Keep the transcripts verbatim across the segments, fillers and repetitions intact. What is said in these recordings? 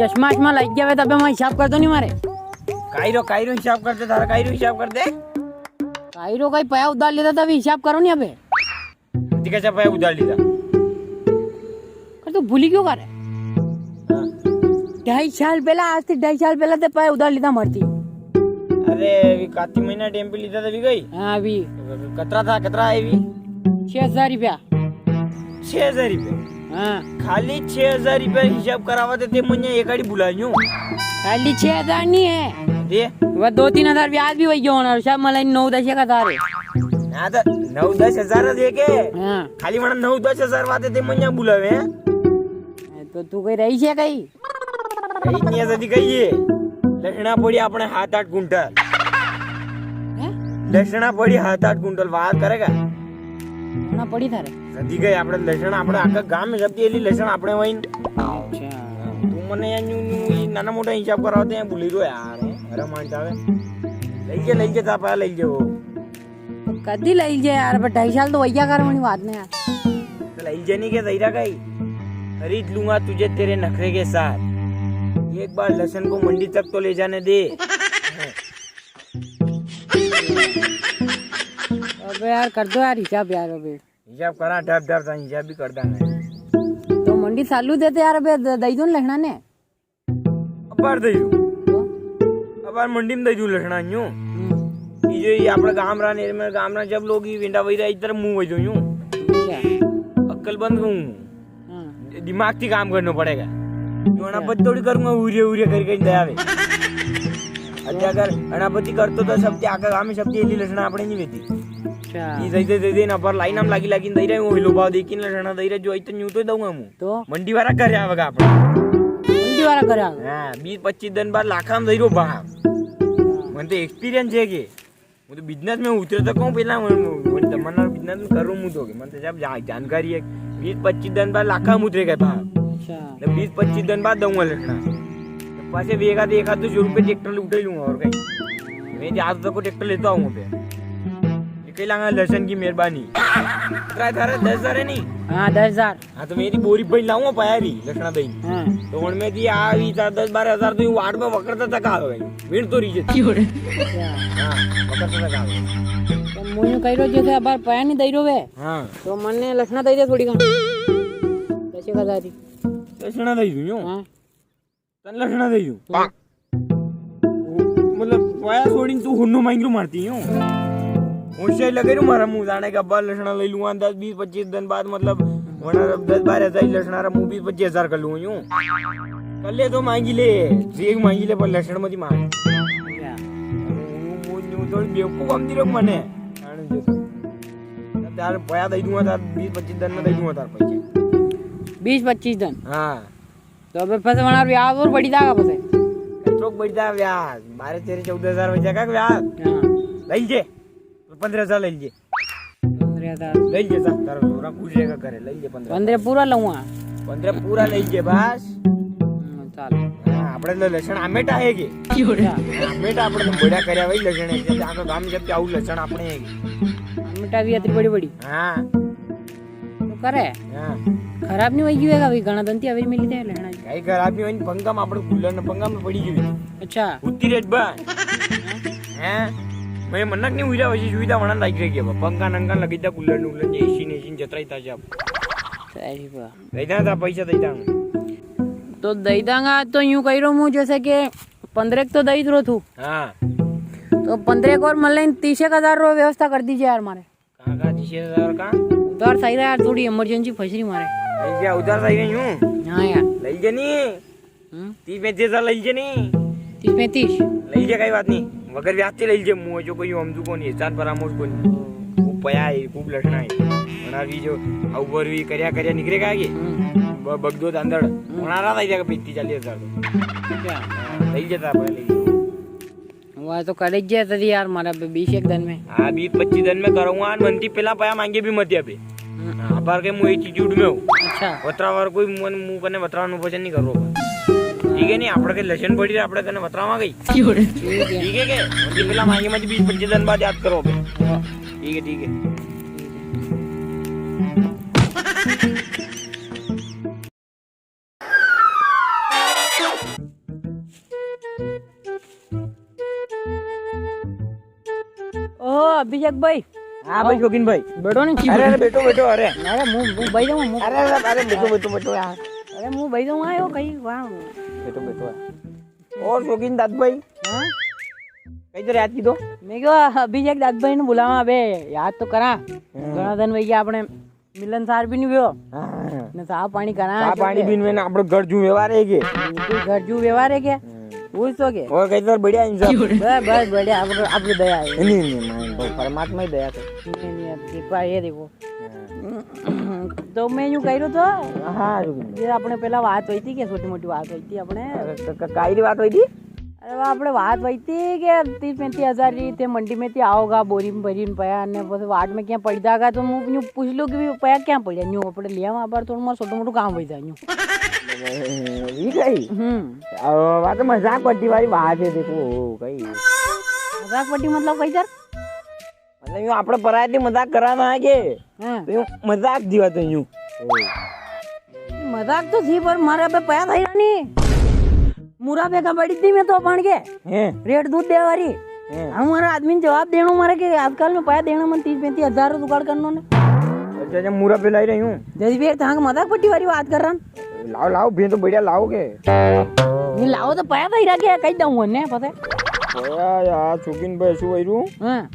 चश्मा, चश्मा लाग गया वे, तबे मैं हिसाब कर दो नी मारे। काई रो, काई रो हिसाब कर दे, थारा काई रो हिसाब कर दे। काई रो काई पया उधार लेता, तभी हिसाब करो नी अबे। ठीक है, पया उधार लेता। पर तू भूली क्यों कर? हाँ। ढाई साल पहला, आज से ढाई साल पहला ते पया उधार लेता मरती। अरे, अभी काती महीना टाइम पे लेता था, अभी गई? हाँ, अभी। कतरा था, कतरा है अभी? छह हजार रुपया। छह हजार रुपया? हाँ। खाली छह हजार रुपया हिसाब करावा ते, ते मुझे एक आड़ी बुलाइयो। खाली छह हजार नी है। दे। वो दो तीन हजार ब्याज भी वही गयो होना, सब मलाई नौ दस एक हजार है। हाँ, तो नौ दस हजार दे के? हाँ। खाली मना नौ दस हजार वाते ते मुझे बुलावे हैं? तो तू कई रही है कई? इतनी जदी कही है, लसणा पड़ी आपणे हात आठ कुंटल। हैं? लसणा पड़ी हात आठ कुंटल, वार करेगा। लसणा पड़ी थारे? जदी कही आपणे लसण, आपणे आखा गाम में सबती एली लसण आपणे वही। अच्छा। तू मने यार न्यू, न्यू ये नाना मोटा हिसाब करावते हैं, भूली रो यार, अरे मान जावे। लई जे, लई जे, ता पया लई जे वो। कदी लई जे यार, पर ढाई साल तो वैया कर मनी बात ने यार। तो लई जे नी के दईरा कई? खरीद लूंगा तुझे तेरे नखरे के साथ। एक बार लसन को मंडी तक तो ले जाने दे। अबे यार, कर दो यार हिसाब यार अबे। हिसाब करा, डब डब सा हिसाब भी कर देंगे। तो मंडी चालू देते यार अबे, द-, दई दो ना लखना ने। अबार दई दूं। तो? अबार मंडी में दई दूं लखना यूं। हम्म। ये जो ये आपणे गाम रा, नेर में गाम रा, जब लोग ये वेंडा वही रहा, इधर मुंह वही दो यूं। अच्छा। अक्कल बंद हूँ। हाँ। दिमाग थी काम करनो पड़ेगा। तो अच्छा। अनापति थोड़ी करूंगा, उरे उरे करके दया वे। अच्छा, अगर अनापति करतो तो सब त्याग गाम में सब तेली लसण आपणे नी वेती। अच्छा। ये दई दे, दई दे ना, पर लाइन हम लागी लागी दई रहे, वो हिलो भाव देखी लसण दई रहे, जो इतने यूं तो दूंगा मुंह। तो? मंडी वाला घर आवेगा आपणे। मंडी वाला घर आवेगा? हाँ, बीस पच्चीस दिन बाद लाखा में दई रो भाव। मन तो एक्सपीरियंस है के। वो तो बिजनेस में उतरे तो कहूँ पहला, मन, मन तमन्ना बिजनेस में करूँ मुझे के। मन तो जब जा-, जानकारी है, बीस पच्चीस दिन बाद लाखा में उतरे गए भाव। अच्छा। तो बीस पच्चीस दिन बाद दूंगा लखना। तो पाछे भी एक आध, एक आध दो सौ रुपये ट्रैक्टर उठा ही लूंगा और कहीं। मैं तो आज तक को ट्रैक्टर लेता हूँ पे। ये कई लांगा लसन की मेहरबानी। कितना है थारे? दस हजार है नी? हाँ, दस हजार। हाँ, तो मेरी बोरी भाई लाऊंगा पाया री, लसणा दई। हाँ। तो उनमें दी आ भी था दस बारह हजार तो यू वाट में वकरता तक आ गई। भीड़ तो रीजे। अच्छा। हाँ, वकरता तक आ गई। तो मुझे कह रो जैसे अबार पया नी दई रो वे। हाँ। तो मन्ने लसणा दई दे थोड़ी कम। दस एक हजार री। लसणा दई दूं यूं? हाँ। तन लसणा दे यूं। पाक। मतलब, पाया छोड़ीन तू हुन्नो मांग रू मारती यूं। होशियारी लगे रू मारा मुंह जाने के अब्बा लसणा ले लूंगा दस बीस पच्चीस दिन बाद, मतलब, वरना दस बारह हजार लसणा रा मुंह बीस पच्चीस हजार कर लूंगा यूं। कर ले तो मांगी ले, ठीक मांगी ले, पर लसण मती मांग। क्या? यूं, यूं, यूं थोड़ी बेवकूफ हम दी रो मने। आने दे। यार, पाया दे दूंगा, तार बीस पच्चीस दिन में दे दूंगा तार पैसे। बीस पच्चीस दिन? हाँ। तो अबे फंसे वणार ब्याज और बढ़ी जाएगा फंसे। कतरोक बढ़ी जाएगा ब्याज? बारह तेरह चौदह हजार बन जाएगा ब्याज। हाँ। ले लीजिए। तो पन्द्रह हजार ले लीजिए। पन्द्रह हजार। ले लीजिए साहब, तारा छोरा खुश रहेगा करे, ले लीजिए पन्द्रह। पन्द्रह पूरा लूंगा। पन्द्रह पूरा ले लीजिए बस। हम्म, चल। हाँ, आपणे तो लसण आमेटा है के? अच्छा। आमेटा आपणे तो बढ़िया करया भाई लसण है, जब आखा गाम जब जाऊ लसण आपणे है के? आमेटा भी अतरी बड़ी बड़ी। हाँ। तो करे। हाँ। खराब नी होई गई होगा भाई, घणा दन ती अवेरी मिली थे लेना। कई खराब नी होई, पंखा में आपणे कूलर ने पंखा में पड़ी गई। अच्छा। उत्ती रेट बा। हैं? मैं मनक नी हुई रहा, वैसी सुविधा वणा लाइक रही है बा। पंखा नंखा लगी था, कूलर नूलर ने, एसी ने, एसी ने जतरा ही था जब। सही बा। दे दांगा था, पैसा दे दांगा। तो दे दांगा, तो यूं कही रो हूँ जैसे कि पन्द्रह तो दे ही रो तू। हाँ। तो पन्द्रह को और मतलब तीस एक हजार रो व्यवस्था कर दीजिए यार मारे। कहाँ का तीस हजार का? उधार सही रहा यार, थोड़ी इमरजेंसी फंस रही मारे। ले जा, उधार सही रही हूँ। हाँ यार। ले जा नी। हम्म? तीस पैंतीस हजार ले लीजिए नी। तीस पैंतीस? ले लीजिए, कई बात नी। मगर ब्याज से ले लीजिए, मुँह जो कोई हमजू कोनी, एहसान फरामोश कोनी। वो पया है, खूब लसणा है। वरना भी जो ऊपर भी करिया करिया निकलेगा आगे। हम्म। ब-, बगदो दांदड़। हम्म। वरना रहा था इधर का पैंतीस चालीस हजार तो। क्या? हाँ, ले लीजिए था, ले लीजिए। वा तो करे जे तरी यार, मारा बे बीस एक दिन में। हाँ, बीस पच्चीस दिन में करूँगा, अन मन ती पेला पया मांगे भी मत अबे। हम्म। हाँ, पर के मुँह एटीट्यूड में हो। अच्छा। वतरा वार कोई मन मुँह कने वतरा नु भजन नी करो। ठीक है, नी, आपड़े के लसण पड़ी रहे, आपड़े कने वतरा मा गई। ठीक है। ठीक है के? मन ती पेला मांगे मत बीस पच्चीस दिन बाद याद करो अबे। हाँ। ठीक है, ठीक है। अभिषेक भाई। हाँ भाई, शौकीन भाई। बैठो नी। अरे, अरे, बैठो, बैठो, अरे। अरे, मूं, मूं भाई जाऊँ, मूं। अरे, अरे, अरे, बैठो, बैठो, बैठो यार। अरे, मूं भाई जाऊँ, आयो कहीं, वाह। बैठो, बैठो यार। और शौकीन दाद भाई? हाँ? कई तरह याद की दो? मैं क्यों अभिषेक दाद भाई ने बुलावा बे, याद तो करा। हाँ। घणा दिन वई गया आपणे मिलनसार भी नी हुयो। हाँ। ने साफ पानी करा। साफ पानी भी नी, आपणे घर जू व्यवहार है के? बिल्कुल घर जू व्यवहार है के? हाँ। वो तो के? और कई तरह बढ़िया इंसान। बस, बस बढ़िया, आप, आप दया है। नहीं, नहीं, मैं तो परमात्मा ही दया कर। नहीं, नहीं, अब कृपा है देखो। हाँ। तो मैं यूं कह रहा था, हाँ, रुक जा। ये आपणे पहला बात हुई थी, के छोटी मोटी बात हुई थी आपणे? अरे, क-, क-, काई री बात हुई थी? अरे, वो आपणे बात हुई थी के तीस पैंतीस हजार री थे, मंडी में थी आओगा, बोरी में भरी ने पया, ने बस वाट में क्या पड़ जाएगा, तो मैं यूं पूछ लूं कि भी पया क्या पड़ा, यूं आपणे लिया वहां पर, थोड़ा मोड़ा छोटो मोटो काम हो जाए यूं। ये कही? हम्म। अब बात तो मजाक पट्टी वाली बात है, देखो, कही। मजाक पट्टी मतलब कही सर? मतलब यूं आपणे पराया थी मजाक कराना है के? हाँ। तो यूं मजाक जीवा तो यूं। मजाक तो थी, पर मारे अबे पया था ही नी। मुरा पे का बड़ी थी मैं तो पाण के। हैं? रेट दूध देवा री। हैं? हमारा आदमी ने जवाब देनो मारे के आजकल में पया देना मन तीस पैंतीस हजार रो जुगाड़ करनो ने। अच्छा, अच्छा, मुरा पे लाई रही हूँ। जदी फिर थांक मजाक पट्टी वाली बात कर रहा। लाओ, लाओ, भी तो बढ़िया लाओगे। नहीं लाओ तो पया भाई रखे, कही दऊँ ने पता है। पया यार, शौकीन भाई, ऐसो भाई रू। हाँ।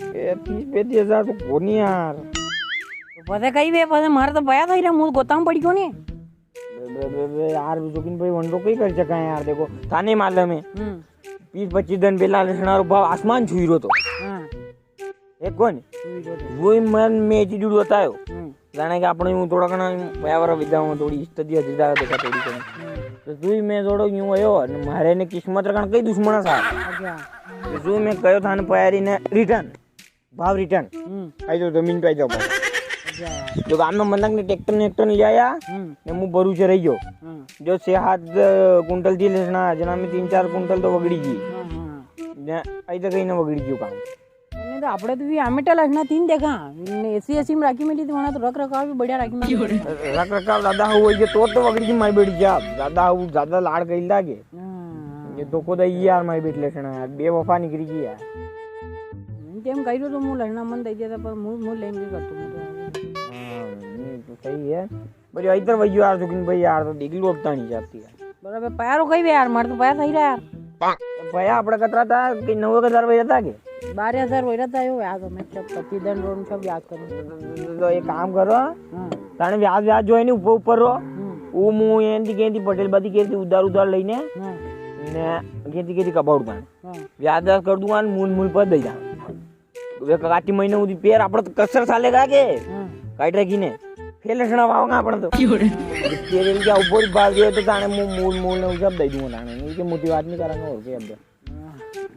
ए, तीस पैंतीस हजार तो कोनी यार। तो पता कही बे, पता मारे तो पया था ही रे, मुझे गोताम पड़ी कोनी। बे, बे, बे, बे, यार, शौकीन भाई, वन रो कई कर सका है यार, देखो, थाने मालूम है। हम्म। बीस पच्चीस दिन पहला लसणा रो भाव आसमान छुई रो तो। हाँ। एक कोनी? छुई रो तो। वही मन में एटीट्यूड बतायो। हम्म। जाने के आपणे यूं थोड़ा घणा पया वारा विदा हूँ, थोड़ी स्टडी हदी जावे देखा थोड़ी घणी। हम्म। तो जुई मैं थोड़ो यूं आयो, ने मारे ने किस्मत रखण कई दुश्मना सा। अच्छा। तो जुई मैं कयो थाने पया री ने रिटर्न, भाव रिटर्न। हम्म। आई तो जमीन पे आई जाओ भाई। अच्छा। जो गाम में मनक ने ट्रैक्टर ने ट्रैक्टर ले आया, हम्म। ने मुंह भरू से रही गयो। हम्म। जो छह सात, अ, कुंटल थी लसणा, जना में तीन चार कुंटल तो वगड़ी गई। हम्म, हम्म। ने आई तो कहीं ना वगड़ी गयो काम। नहीं तो आपणे तो भी आमेटा लसणा तीन देखा, ने एसी एसी में राखी मिली थी, वहां तो रख रखाव भी बढ़िया राखी मिली। रख रखाव ज्यादा हो, ये तो, तो वगड़ी की माई बैठ जा, ज्यादा हो, ज्यादा लाड़ करी लागे। हाँ। ये धोखो दे यार, माई बैठ लसणा यार, बेवफा निकली गई यार। हम्म, तेम कही रो तो मुंह लसणा मन दे दिया था, पर मुंह, मुंह लेन भी कर तू, मुंह तो। हाँ, नहीं, तो सही है। पर यार, इधर वही यार, शौकीन भाई यार, तो देख लो, अब तानी जाती है। पर अबे पया रो कई बे यार, मारे तो पया सही रहा यार। पया आपड़ा कतरा था कि नौ एक हजार वही रहता के? बारह हजार वही रहता है, यो याद हमें सब पच्चीस दिन रोन सब याद करो। तो, तो, तो एक काम करो, हाँ। ताने ब्याज, ब्याज जो है नी ऊपर, ऊपर रो, हम्म। वो मुंह एंदी केंदी पटेल बादी केंदी उधार, उधार लेने, हाँ। ने केंदी, केंदी कबाड़ पाने। हाँ। ब्याज, ब्याज कर दूंगा, मूल, मूल पर दे जा। वे काटी महीने उदी पेर आपड़ा तो कसर सालेगा के? हाँ। काट रखी ने। फेर लसणा वावांगा आपड़ा तो। क्यों रे? तेरे क्या ऊपर बाल दिए तो ताने मु-, मूल, मूल ने सब दे दूंगा ताने। नहीं के मोटी बात नहीं करांगा और के अब।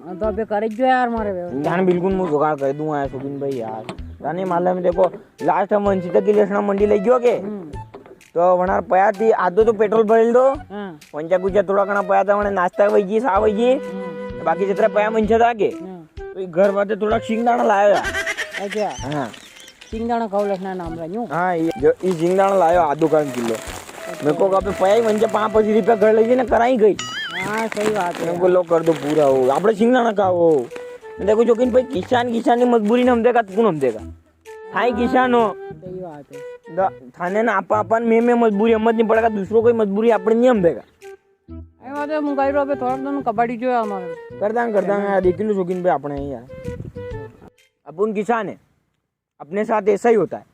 हाँ, तो अबे करे जो यार मारे बे। जान बिल्कुल मु जुगाड़ कर दूंगा यार, शौकीन भाई यार। ताने मालूम है देखो, लास्ट हम वंशी तक की लसणा मंडी ले गयो के? हम्म। तो वणार पया थी, आधो तो पेट्रोल भरेल दो। हाँ। वंचा कुछ थोड़ा घणा पया था, वने नाश्ता वही जी, सा वही जी। हम्म। बाकी जितरा पया मंचा था के? हाँ। तो ये घर वाते थोड़ा सिंगदाणा लायो यार। अच्छा। हाँ। सिंगदाणा खाओ लसणा नाम रा यूं। हाँ, ये जो, ये सिंगदाणा लायो आधो कान किलो। अच्छा। मेरे को कहा पे पया ही मंचा पाँच पच्चीस रुपया घर ले जी ने कराई गई। हाँ, सही बात है। मेरे को लो कर दो पूरा हो, आपणे सिंगदाणा खाओ। देखो, शौकीन भाई, किसान, किसान की मजबूरी ने हम देखा, तो कौन हम देखा? थाई किसान हो। सही बात है। द-, थाने ना आपा, अपन में, में मजबूरी हम नहीं पड़ेगा, दूसरों कोई मजबूरी अपने नहीं हम देगा। अरे बात है, मुंगाई रो अबे थोड़ा दिन कबाड़ी जो है हमारे। कर दांग, कर दांग यार, देख लो शौकीन पे अपने ही यार। अपन किसान है, अपने साथ ऐसा ही होता है।